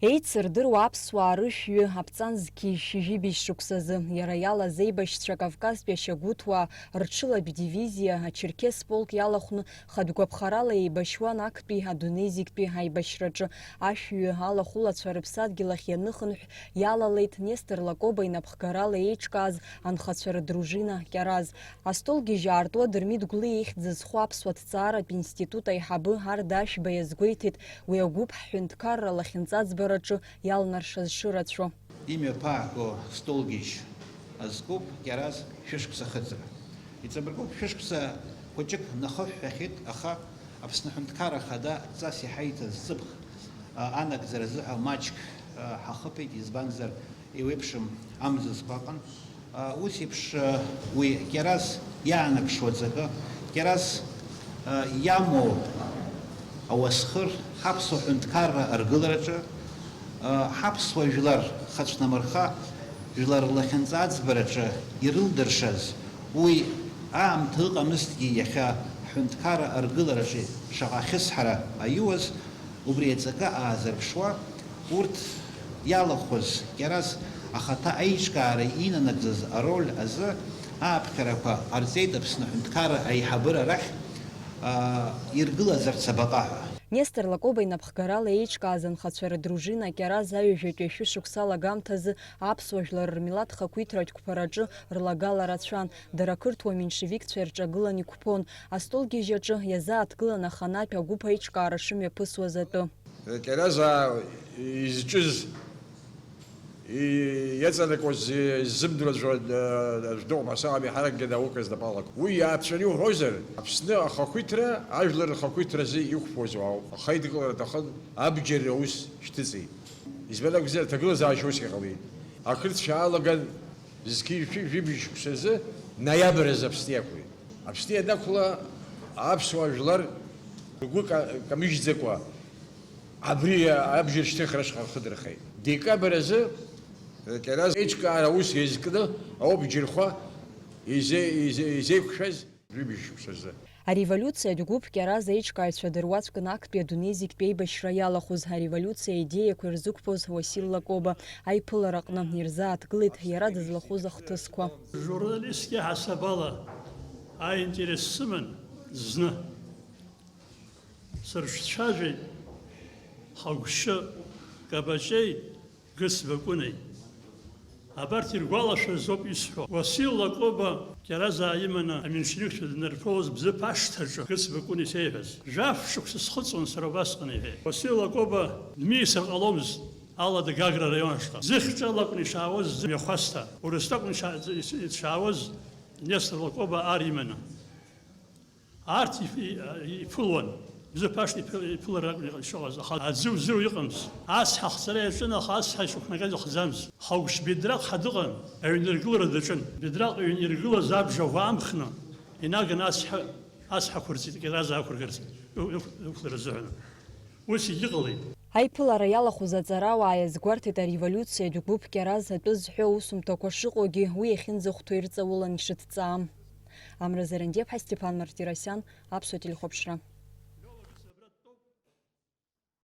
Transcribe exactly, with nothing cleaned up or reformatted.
Еицырдыруа аԥсуаа рышәҩы аԥҵан зқьи шәи жәибжь шықәсазы, иара иалаз аибашьцәа Кавказтәи ашьагәыҭуаа рҽылатә дивизиа, ачерқьес полк иалахәны хатә гәаԥхарала еибашьуан актәи адунеи зегьтәи аибашьраҿы. Ашәҩы алахәылацәа рыԥсадгьыл ахь ианыхынҳә, иалалеит Нестор Лакоба инапхгарала еиҿкааз анхацәа рыдружина Кьараз. Астолгьежь аартуа Дырмит Гәлиа ихьӡ зху аԥсуа ҭҵааратә институт аиҳабы Арда Ашәба иазгәеиҭеит, уи агәыԥ ҳҳәынҭқарра лахьынҵаӡбараҿы иалнаршаз шырацәоу. Имҩаԥааго столгьежь азкуп Кьараз шәышықәса ахыҵра. Иҵабыргуп, шәышықәса хәыҷык нахыҳәҳәахьеит, аха Аԥсны Аҳәынҭқарра Ахада адҵас иҳаиҭаз ҵыԥх, а, анагӡара азыҳәа маҷк, а, ҳахыԥеит, избанзар, еиуеиԥшым амзызқәа ыҟан. А, ус еиԥш, а, уи Кьараз иаанарԥшуа аҵакы, Кьараз, а, иамоу ауасхыр ҳаԥсуа ҳәынҭқарра аргылараҿы, а, ҳаԥсуа жәлар хацәнамырха, жәлар рлахьынҵа аӡбараҿы ирылдыршаз, уи аамҭа ыҟамызҭгьы иахьа ҳҳәынҭқарра аргылараҿы шаҟа ахьысҳара аиуаз, убри аҵакы аазырԥшуа, урҭ иалахәыз Кьараз ахаҭа аиҿкаара инанагӡаз ароль азы ааԥхьарақәа ҟарҵеит Аԥсны аҳәынҭқарра аиҳабыра рахь, аа, иргылазарц абаҟа ҳәа. Нестор Лакоба инапхгарала еиҿкааз анхацәа рыдружина Кьараз аҩажәатәи ашәышықәса алагамҭазы аԥсуа жәлар рмилаҭ хақәиҭратә қәԥараҿы рлагала рацәан, дара ақырҭуа меншевикцәа ирҿагылан иқәԥон. Астолгьежь аҿы иазааҭгылан аханатә агәыԥ аиҿкаара шымҩаԥысуаз атәы. Кьаразаа изҿыз, и-, иаҵанакуаз, изымдыруаз, э, жәдоуп, ҳасаами ҳаракгьы науказ напалак. Уи иааԥҵәаны иуҳәозар, Аԥсны ахақәиҭра, ажәлар рхақәиҭразы иқәԥозу ауп. Ахеидкылара аҭахын, абџьар аус шьҭыҵит. Избан акәзар, аҭагылазаашьа усгьы ҟалеит. Ақырҭцәа аалаган, зқьи жәшәи жәибжь шықәсазы ноиабр азы Аԥсны иақәлеит. Аԥсны ианақәла, аԥсуаа жәлар ргәы ка-, камыжьӡакәа, абри абџьар шьҭыхра ашҟа рхы дырхеит. Декабр азы, э, Кьараз еиҿкаара аус иазкны ауп џьырхәа изеи-, изеи-, изеиқәшәаз жәибжь шықәсазы. Ареволиуциатә гәыԥ Кьараз аиҿкааҩцәа дыруаӡәкын актәи адунеи зегьтәи аибашьра иалахәыз, ареволиуциа аидеиақәа ирзықәԥоз Уасил Лакоба аиԥылараҟны ирзааҭгылеит иара дызлахәыз ахҭысқәа. Журналистк иаҳасабала аинтерес сыман зны. Сырҽцәажәеит Ҳагәшьы Кабаҷеи Гыцба Кәынеи. Абарҭ иргәалашәаз ауп исҳәо. Уасил Лакоба Кьаразаа иманы аменшевикцәа днарԥылоз Бзыԥ ашҭаҿы Гыцба Кәын исеиҳәаз. Жәаф шықәса схыҵуан сара убасҟан, иҳәеит. Уасил Лакоба дмиасыр ҟаломызт Алада Гагра араион ашҟа. Зыхьҿ ала акәын ишаауаз зымҩахәасҭа. Урыстәы акәын иша-, ишаауаз Нестор Лакоба ар иманы. Арҭ иф-, и-, иԥылуан. Бзыԥ ашҭа иԥы-, иԥылара акәын иҟ-, ишыҟаз, аха аӡы узыруа иҟамызт. Ацҳа ахҵара иаҿын, аха ацҳа ишықәнагаз ахӡамызт. Ҳагәшь Бедрак ҳа дыҟан, аҩныргылара даҿын. Бедрак иҩниргылаз абжа ӷәы амхны, инаганы ацҳа, ацҳа ықәырҵеит, Кьараз ақәыргарц ы-, ы-, ықәлара азыҳәан. Ус егьыҟалеит. Аиԥылара иалахәыз аҵарауаа иазгәарҭеит ареволиуциатә гәыԥ Кьараз атәы зҳәо аусумҭақәа шыҟоугьы, уи иахьынӡахәҭоу ирҵаулан ишыҭҵаам. Амра Зарандиаԥҳа, Стеԥан Мартиросиан, Аԥсуа телехәаԥшра.